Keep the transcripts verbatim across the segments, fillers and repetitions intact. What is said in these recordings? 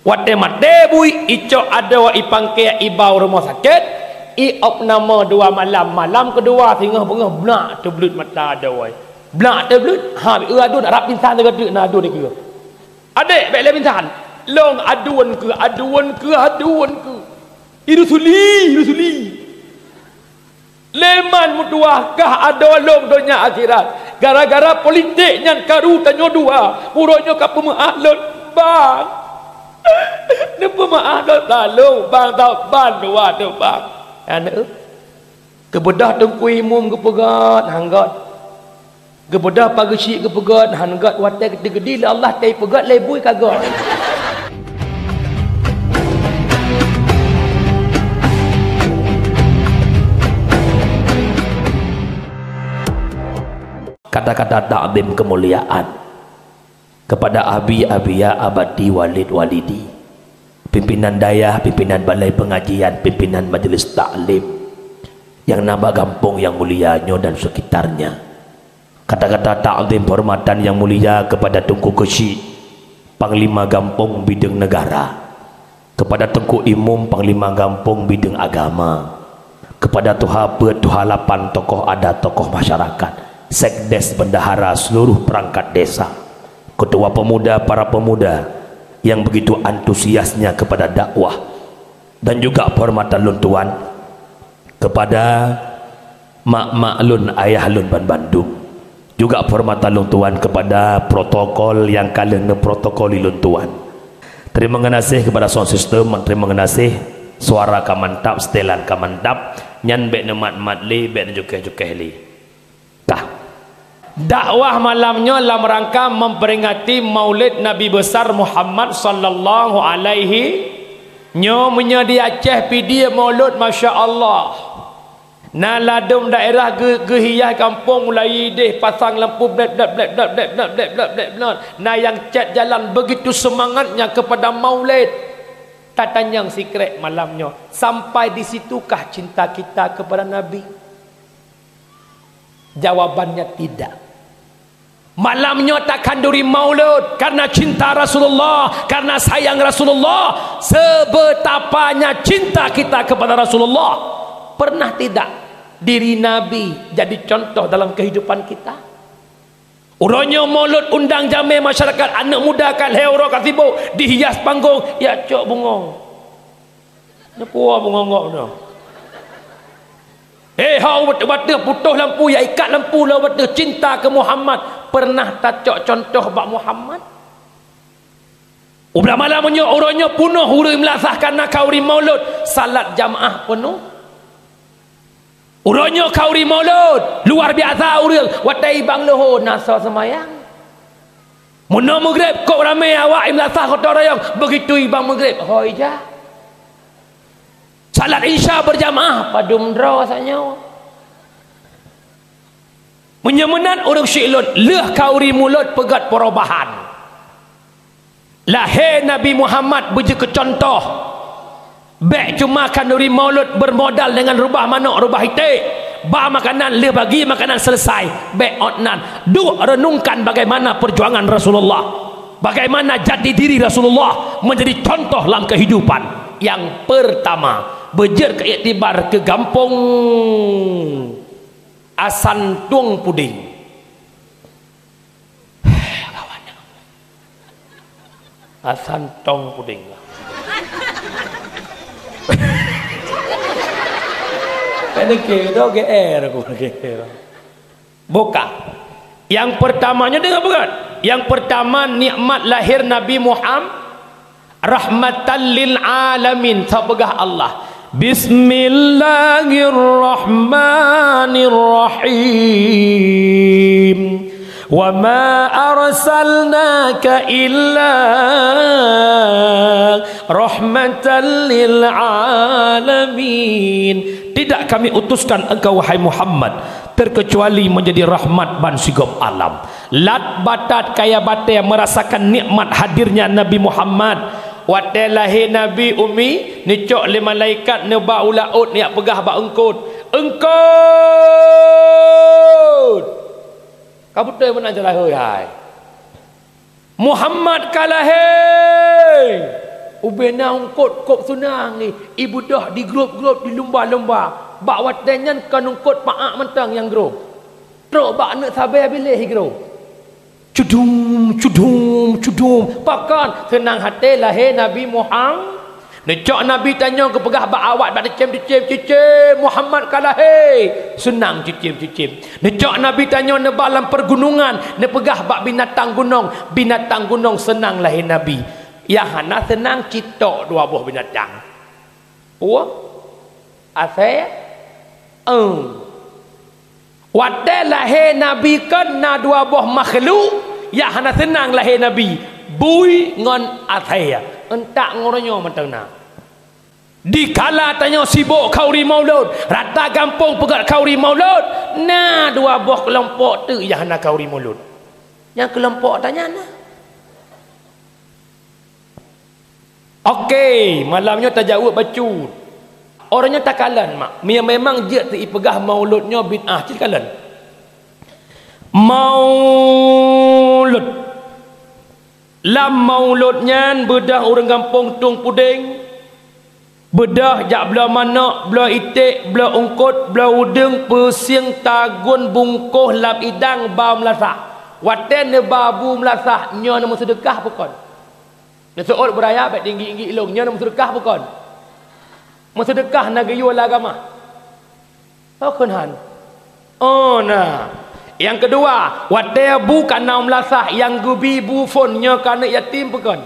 Watée maté bui, icok adoe ipangke iba u rumoh sakét, iop nama dua malam. Malam keudua singoh beungoh blak teubleuet mata adoe. Blak teubleuet, ha, eu aduen rab pingsan sigoe teuk na aduen dikeue. "Adék, bék lé pingsan." "Lôn aduen keuh, aduen keuh, aduen keuh." "Irusuli, irusuli." Lé man meutuwah kah adoe lôn donya akhirat. Gara-gara politik nyan karu tanyoe dua, uroe nyoe ka peumeu'ah lôn bang. Neupeumeu'ah lôn lalu bang, tauban dua teuh bang. Aneuk, geubeudôh teungku imum geupeugét, han gét. Geubeudôh pageusyik geupeugét, han gét, watée geuteugedi lé Allah teupeugét lé bui ka gét. Kata-kata takzim kemuliaan kepada abi, abia, abati, walid, walidi, pimpinan dayah, pimpinan balai pengajian, pimpinan majelis taklim yang na bak gampông yang mulia nyoe dan sekitarnya. Kata-kata takzim penghormatan yang mulia kepada Teungku Keuchik, Panglima Gampông Bideueng Negara, kepada Teungku Imum, Panglima Gampông Bideueng Agama, kepada tuha peuet, tuha lapan, tokoh adat, tokoh masyarakat, sekdes, bendahara, seluruh perangkat desa, ketua pemuda, para pemuda yang begitu antusiasnya kepada dakwah, dan juga penghormatan lôn tuan kepada mak-mak lôn, ayah lôn ban bandum. Juga penghormatan lôn tuan kepada protokol nyang ka lheueh neuprotokoli lôn tuan. Terima geunaséh kepada sound system, terima geunaséh, suara ka mantap, setelan ka mantap, nyan bék neumat-mat lé, bék neujukeh-jukeh lé. Kah. Dakwah malam nyoe lam rangka memperingati Maulid Nabi Besar Muhammad sallallahu alaihi. Nyoe meunyoe di Aceh Pidie Maulud, masya Allah. Na ladôm daerah geu-, geuhias gampông mulai idéh pasang lampu blét, blét, blét, blét. Na nyang cét jalan, begitu semangatnya kepada Maulid. Tatanyong sikrek malam nyoe, sampai di situkah cinta kita kepada Nabi? Jawabannya tidak. Malam nyoe takhanduri maulud karena cinta Rasulullah, karena sayang Rasulullah. Sebetapanya cinta kita kepada Rasulullah, pernah tidak diri Nabi jadi contoh dalam kehidupan kita? Uroe nyoe maulud undang jamé masyarakat, aneuk muda ka lhèe uroe ka sibok, dihias panggong, ya cok bungong. Nyoe puwoe meungok-ngok nyoe. Eh, hau bateuh putôh lampu, ya ikat lampu lom bateuh cinta keu Muhammad. Pernah tacok contoh bak Muhammad? Ublah malam nyoe, uroe nyoe punoh ureueng meulasah kana khanduri maulud, salat jamaah peunoh. Uroe nyoe khanduri maulud, luar biasa ureueng, watèe i Bang Luhô na soe seumayang. Meunoe meugreb kok ramé awak i meulasah gotong royong, begitu i Bang meugreb, hôi jak. Salat Isya berjamaah, padum droe saat nyoe. Meunyoe meunan ureueng syiek lôn, lheueh khanduri maulud peugöt perubahan. Lahé Nabi Muhammad beujeuet keu contoh. Bèk cuma khanduri maulud bermodal dengan rubah manok, rubah iték, ba makanan, lheueh bagi makanan selesai. Bèk ôt nan. Duek renungkan bagaimana perjuangan Rasulullah. Bagaimana jati diri Rasulullah menjadi contoh lam kehidupan. Yang pertama, beujeuet keu iktibar keu gampông Asan Tueng Puding. Asan tong puding lah. Kan deke tu G R aku, G R. Bukan. Yang pertamanya, dengar bukan? Yang pertama, nikmat lahir Nabi Muhammad, rahmatan lil alamin. Soe peugah Allah. Bismillahirrahmanirrahim. Wa ma arsalnaka illa rahmatan lil alamin. Tidak Kami utuskan engkau, wahai Muhammad, terkecuali menjadi rahmat ban sigop alam. Lat batat kaya batèe merasakan nikmat hadirnya Nabi Muhammad. Watèe lahé Nabi, Umi, neucok lé malaikat neuba u laôt, neujak peugah bak eungkôt, "Eungkôt!" Ka beutôi meunan cara, hôi hai. Muhammad ka lahé. Ubena eungkôt kôb seunang jih, ibeudôh di grôp-grôp, di lumba-lumba. Bak watée nyan kon eungkôt paak mantong nyang grôp. Trok bak aneuk sabe biléh igrôp. Cudum, cudum, cudum. Pakon seunang até lahé Nabi Muhammad. Neucok Nabi tanyoe geupeugah bak awak, bak teucém-teucém, "Cicém, Muhammad ka lahé." Seunang cicém-cicém. Neucok Nabi tanyoe neuba lam peugunungan, neupeugah bak binatang gunong, "Binatang gunong, seunang lahé Nabi." Nyang hana seunang cit tok dua boh binatang. Peue? Asée? Eung. Watée lahé Nabi kon na dua boh makhluk nyang hana seunang lahé Nabi, bui ngon asée. Euntak ngon uroe nyoe mantong na. Dikala tanyoe sibok khauri maulud, rata gampông peugét khauri maulud, na dua boh keulompok teuk nyang hana khauri maulud. Nyang keulompok tanyan na. Oke, malam nyoe tajaweueb bacut. Uroe nyoe takalon mak, meunyoe memang jeuet teuipeugah maulud nyoe bid'ah, cit kalon. Maulud. Lam maulud nyan beudôh ureuëng gampông tueng pudeng, beudôh jak bloe manök, bloe iték, bloe eungkôt, bloe udeueng, peusieng, tagun, bungkôh lam idang, ba meulasah. Watée neuba bu meulasah, nyoe neumeuseudeukah peue kon? Neuseuôt beuraya bék tinggi-tinggi ilong, nyoe na meuseudeukah bukon? Meuseudeukah na geuyue lé agama? Oh, kon han. Oh, na. Nyang keudua, watée bu ka na meulasah nyang geubi bu phon nyoe keu aneuëk yatim bukon?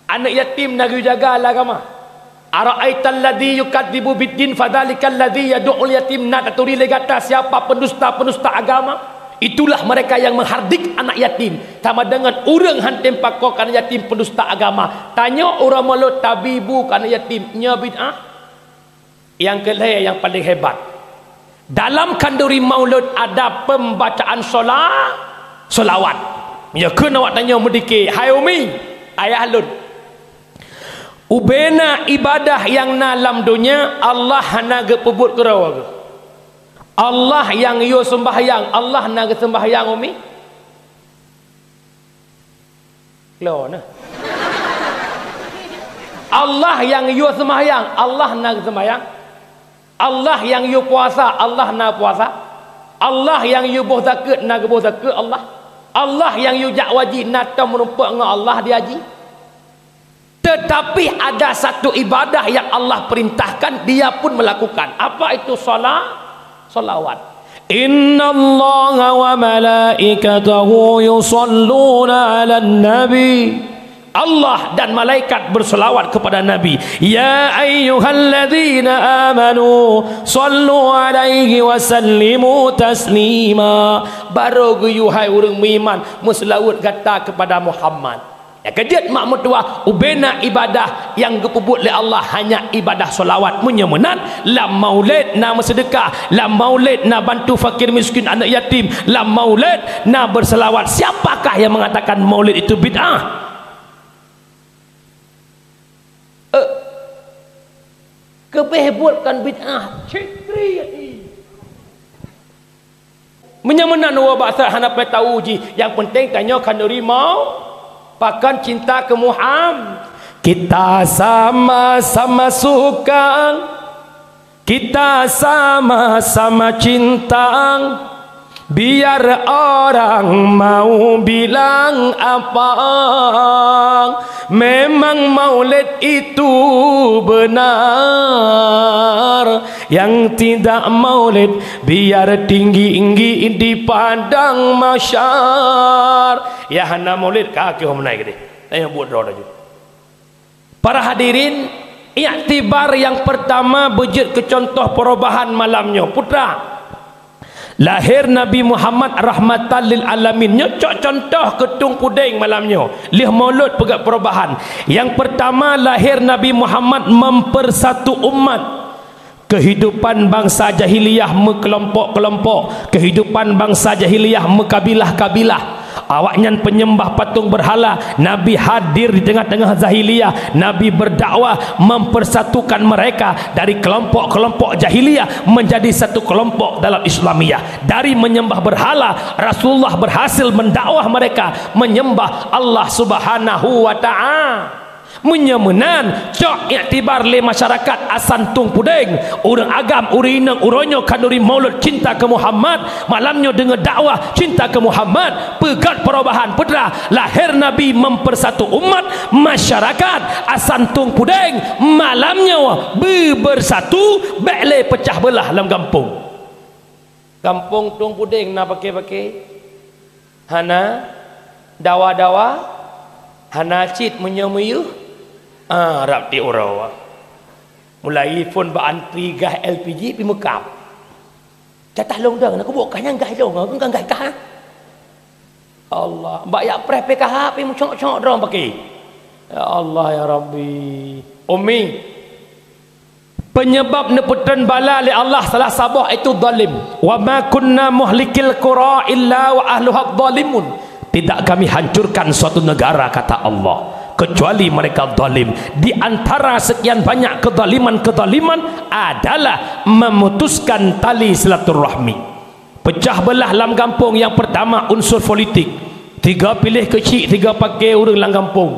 Aneuëk yatim na geuyue jaga lé agama. Ara'aital ladzi yukadzibu biddin fadzalikal ladzi yadu'ul yatim. Na taturi lé gata siapa pendusta-pendusta agama? Itulah mereka yang menghardik anak yatim. Sama dengan ureuëng han tem pakoe keu anak yatim, pendusta agama. Tanyoe uroe mulod tabi bu keu anak yatim, nyoe bid'ah? Nyang keulhée nyang paleng hebat. Dalam khanduri maulud ada pembacaan sola-, solawat. Meunyoe kheun awak tanyoe meudike, "Hai umi, ayah lôn, ubena ibadah nyang na lam donya Allah hana geupeubuet keudroe geuh. Allah nyang yue seumbahyang, Allah na geuseumbahyang umi?" Klo na. Allah nyang yue seumbahyang, Allah na geuseumbahyang. Allah nyang yue puasa, Allah na puasa. Allah nyang yue boh zakeuet, na geuboh zakeuet Allah. Allah nyang yue jak haji, na tom meurumpok ngon Allah di haji. Tetapi ada satu ibadah yang Allah perintahkan, dia pun melakukan. Apa itu? Sala-, salawat. Innallaha wa malaikatahu yusalluna 'alan nabi. Allah dan malaikat berselawat kepada Nabi. Ya ayyuhalladzina amanu sallu 'alaihi wa sallimu taslima. Barô geuyue hai ureuëng meuiman, meuseulaweuet gata kepada Muhammad. Nyang keujeuet mak meutuwah, ubena ibadah nyang geupeubuet lé Allah hanya ibadah solawat. Meunyoe meunan, lam maulid na meuseudeukah, lam maulid na bantu fakir miskin, aneuk yatim, lam maulid na beuseulawat. Siapakah yang mengatakan maulid itu bid'ah? Eh, keubeh buet kon bid'ah, cit kriet. Meunyoe meunan, woe bak sat hana payah tawu jih. Nyang peunteng tanyoe khanduri mau, pakon cinta keu Muham-, kita sama-sama suka, kita sama-sama cinta, biar orang mau bilang apa. Memang maulid itu benar, yang tidak maulid biar tinggi-tinggi di padang mahsyar. Nyang hana maulid ka keuh meunai keudeh. Tanyoe buet droe laju. Para hadirin, iktibar nyang pertama beujeuet keu contoh perubahan malam nyoe. Putra, lahir Nabi Muhammad rahmatan lil alamin. Nyoe cok contoh keu tueng pudeng malam nyoe. Lheueh maulud peugah perubahan. Nyang pertama, lahir Nabi Muhammad mempersatu umat. Kehidupan bangsa jahiliyah meukelompok-kelompok, kehidupan bangsa jahiliyah meukabilah-kabilah. Awaknyan penyembah patung berhala. Nabi hadir di tengah-tengah jahiliyah. Nabi berdakwah mempersatukan mereka dari kelompok-kelompok jahiliyah menjadi satu kelompok dalam Islamiyah. Dari menyembah berhala, Rasulullah berhasil mendakwah mereka menyembah Allah Subhanahu wa Ta'ala. Meunyoe meunan, cok iktibar lé masyarakat Asan Tueng Pudeng, ureuëng agam, ureuëng inong, uroe nyoe khanuri maulud cinta keu Muhammad, malam nyoe deungoe dakwah cinta keu Muhammad, peugét perubahan putra, lahir Nabi mempersatu umat, masyarakat Asan Tueng Pudeng, malam nyoe beubersatu, bék lé peucah beulah lam gampông. Gampông Tueng Pudeng na paké-paké? Hana. Dawa-dawa? Hana cit. Meunyoe meuyeuh, ah, rab tiep uroe. Mulai phon bak antri gas L P G pi meukab. Catah lôn dong, na kubuet kah nyang gas lôn, kon gas kah. Allah, bak jak preh P K H pi meucok-cok droe paké. Ya Allah, ya Rabbi. Umi, penyebab neupeutrön bala lé Allah salah saboh itu zalim. "Wa ma kunna muhlikil qura illa wa ahluha zalimun." Tidak kami hancurkan suatu negara, kata Allah, kecuali mereka zalim. Di antara sekian banyak kezaliman-kezaliman adalah memutuskan tali silaturahmi. Pecah belah lam gampông, nyang peurtama unsur politik. Tiga piléh keuchik, tiga paké ureuëng lam gampông.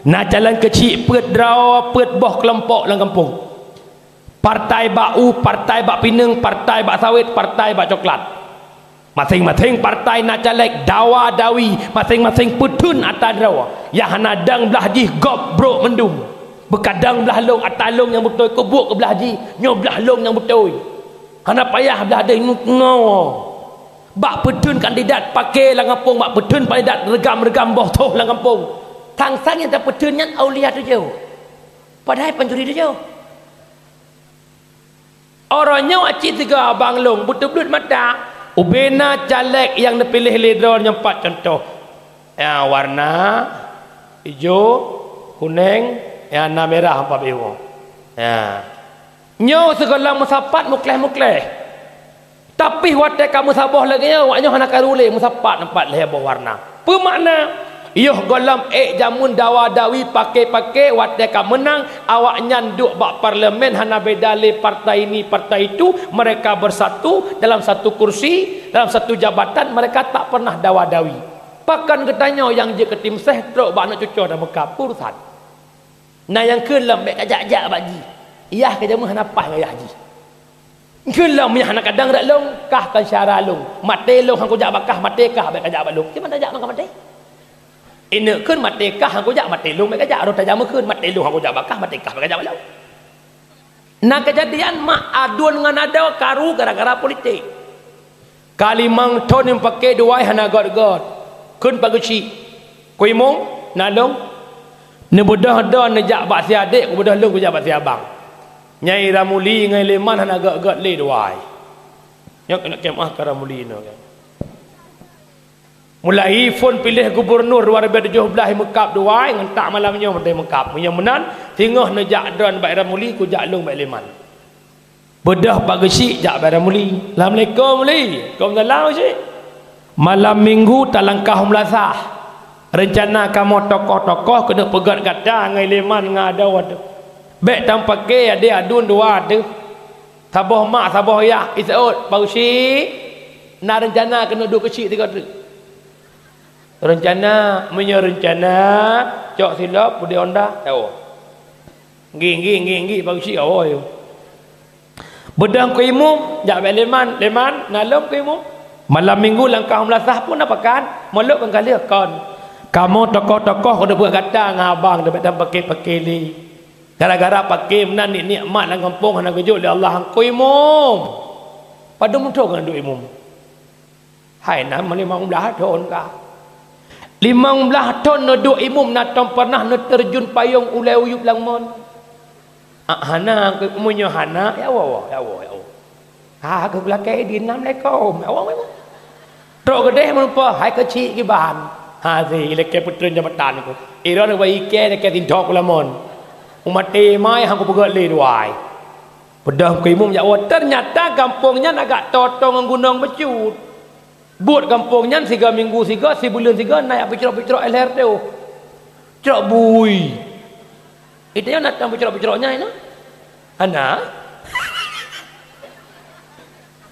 Na calon keuchik peuet droe, peuet boh keulompok lam gampông. Partai bak u, partai bak pineung, partai bak sawét, partai bak coklat. Maséng-maséng partai na caleg, dawa-dawi, maséng-maséng peutheun atra droe. Nyang hana dang blah jih gob brok mandum. Beukadang blah lôn, atra lôn nyang beutôi, kubuet keu blah jih, nyoe blah lôn nyang beutôi. Hana payah blah deh ngo. Bak peutheun kandidat paké lam gampông, bak peutheun kandidat reugam-reugam boh thoh lam gampông. Sang-sang nyang tapeutheun nyan aulia tujoh. Padahai pancuri tujoh. Uroe nyoe cit sigoe abang lôn beuteubleuet mata, ubena caleg nyang neupiléh lé droe nyoe pat contoh. Ya, warna ijo, kuneng, ya, na mirah empat biru. Ya. Nyoe sigohlom meusapat mukleh-mukleh. Tapi watée ka meusaboh lagée nyoe, awak nyoe hana karu lé meusapat empat lhée boh warna. Peue makna? Yoh gohlom ék jameun dawa-dawi paké-paké watée ka meunang, awaknyan duek bak parlemen hana beda lé partai ini, partai itu, mereka bersatu dalam satu kursi, dalam satu jabatan, mereka tak pernah dawa-dawi. Pakon geutanyoe nyang jeuet keu tim seh trok bak aneuk cucoe dan meuka urusan. Na nyang kheun lom bék kajak-jak bak jih. Yah keu jameun hana paih ngon yah jih. Kheun lom yah hana kadang rot lôn, kah kon syara lôn. Maté lôn han kujak bak kah, maté kah bék kajak bak lôn. Kiban tajak maka maté. Ineuk kheun maté kah han kujak, maté lôn bék kajak. Roh tajak meukheun maté lôn han kujak bak kah, maté kah bék kajak bak lôn. Na keujadian mak aduen ngon adoe karu gara-gara politik. Ka limong thon nyang paké duai hana göt-göt. Kheun Pak Geuchik, "Ku Imum, na lôn." Neubeudôh droe neujak bak si adék, kubeudôh lôn kujak bak si abang. Nyai Ramuli ngon Leman hana göt-göt lé duai. Nyoe keuneuk keumaih keu Ramuli nyoe. Mulai phon piléh gubunur dua ribu tujoh blaih meukab duai, ngon tak malam nyoe meudeh meukab. Meunyoe meunan, singoh neujak droe bak Ramuli, kujak lôn bak Leman. Beudôh Pak Geuchik jak bak Ramuli. "Assalamualaikum, Muli." "Waalaikumsalam, Geuchik." "Malam Minggu talangkah u meulasah. Reuncana kamoe tokoh-tokoh keuneuk peugöt gata ngon Leman ngon adoe teuh. Bék tapaké adék aduen dua teuh. Saboh mak, saboh yah, iseuôt, Pak Geuchik. Na reuncana keuneuk duek keuchik sigoe treuk." "Reuncana, meunyoe reuncana, cok silop, pudeh onda, tawoe." "Nggih, nggih, nggih, nggih, Pak Geuchik, awoe." Beudôh Ku Imum, jak bak Leman, "Leman, na lôn Ku Imum." "Malam Minggu langkah u meulasah pun na pakat, mulod kon ka lheueh kon. Kamoe tokoh-tokoh keuneuk peugöt gata ngon abang teuh bék tapaké-paké lé. Gara-gara paké meunan nik-nik mak lam gampông hana geujok lé Allah." "Ku Imum, padum thon keuneuk duek Imum?" "Hai, na limong blaih thon kah." "Limong blaih thon neuduek Imum, na tom pernah neuteurjun payong ulée uyueb lam mon?" "Ah, hana, meunyoe hana, ya Allah, ya Allah, ya Allah. Ha, keu lakée di nam lekôm, ya Allah, ya Allah." Trok keudeh meulumpah, hai keuchik kiban. Ha, si lakée peutrön jabatan ku. Iron bak ikée lakée sintok lamon. Umat imai han kupeugöt lé duai. Beudôh Ku Imum jak woe, teunyata gampông nyan agak toe-toe ngon gunong bacut. Buet gampông nyan sigoe minggu sigoe, sibuleuen sigoe na jak peucrok-peucrok lhèe reutôh. Crok bui. Itu nyan na tam peucrok-peucrok nyan, na? Hana.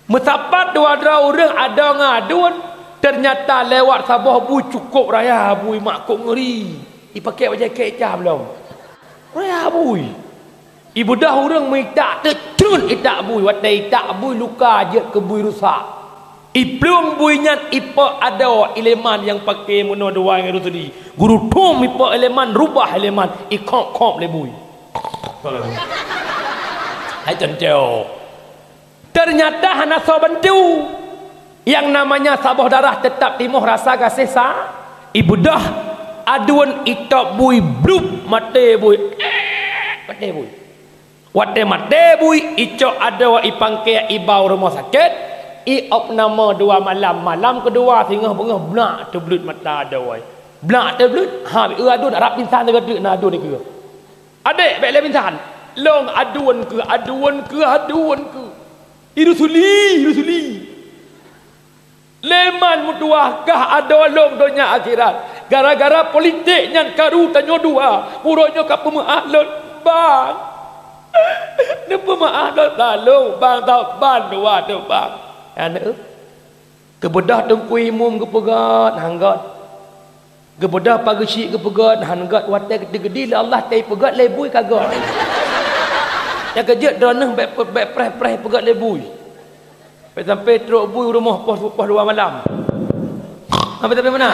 Meusapat dua droe ureuëng adoe ngon aduen, teunyata lewat saboh bui cukôp raya, bui makok ngeuri. Ipaké bajée kecah lom. bui. Ibeudôh ureuëng meuitak teucreut itak bui, watée itak bui luka jeuet keu bui rusak. Iplueng bui nyan ipok adoe ileman nyang pake meunoe dua ngon rusudi. Guru thom ipok ileman, rubah ileman, ikhop-khop lé bui. Hai teunteo. Ternyata hana soe bantu. Yang namanya saboh darah tetap timoh rasa gaséh sa. Ibeudôh aduen itop bui blub maté bui. Maté bui. Watée maté bui, icok adoe ipangke iba u rumoh sakét, iop nama dua malam. Malam keudua singoh beungoh blak teubleut mata adoe. Blak teubleut, ha eu aduen rab pingsan teugadeuek na aduen dikeue. Adék bék lé pingsan. Long aduen keuh, aduen keuh, aduen keuh. Irusuli, irusuli. Leman meutuah kah adoe lom donya akhirat. Gara-gara politik nyan karu tanyoe dua. Uroe nyoe ka peumeu'ah lôn bang. Neupeumeu'ah lôn talong bang tau ban dua teu bang. Aneuk. Keubeudôh teungku imum geupeugét hanggét. Geubeudôh pageusyik geupeugét hanggét watée geuteugedi lé Allah tei peugét lé bui kagét. Nyang keujeuet droeneuh bék bék preh-preh peugét lé bui. Sampai-sampai trok bui u rumoh poh poh dua malam. Sampai-sampai mana?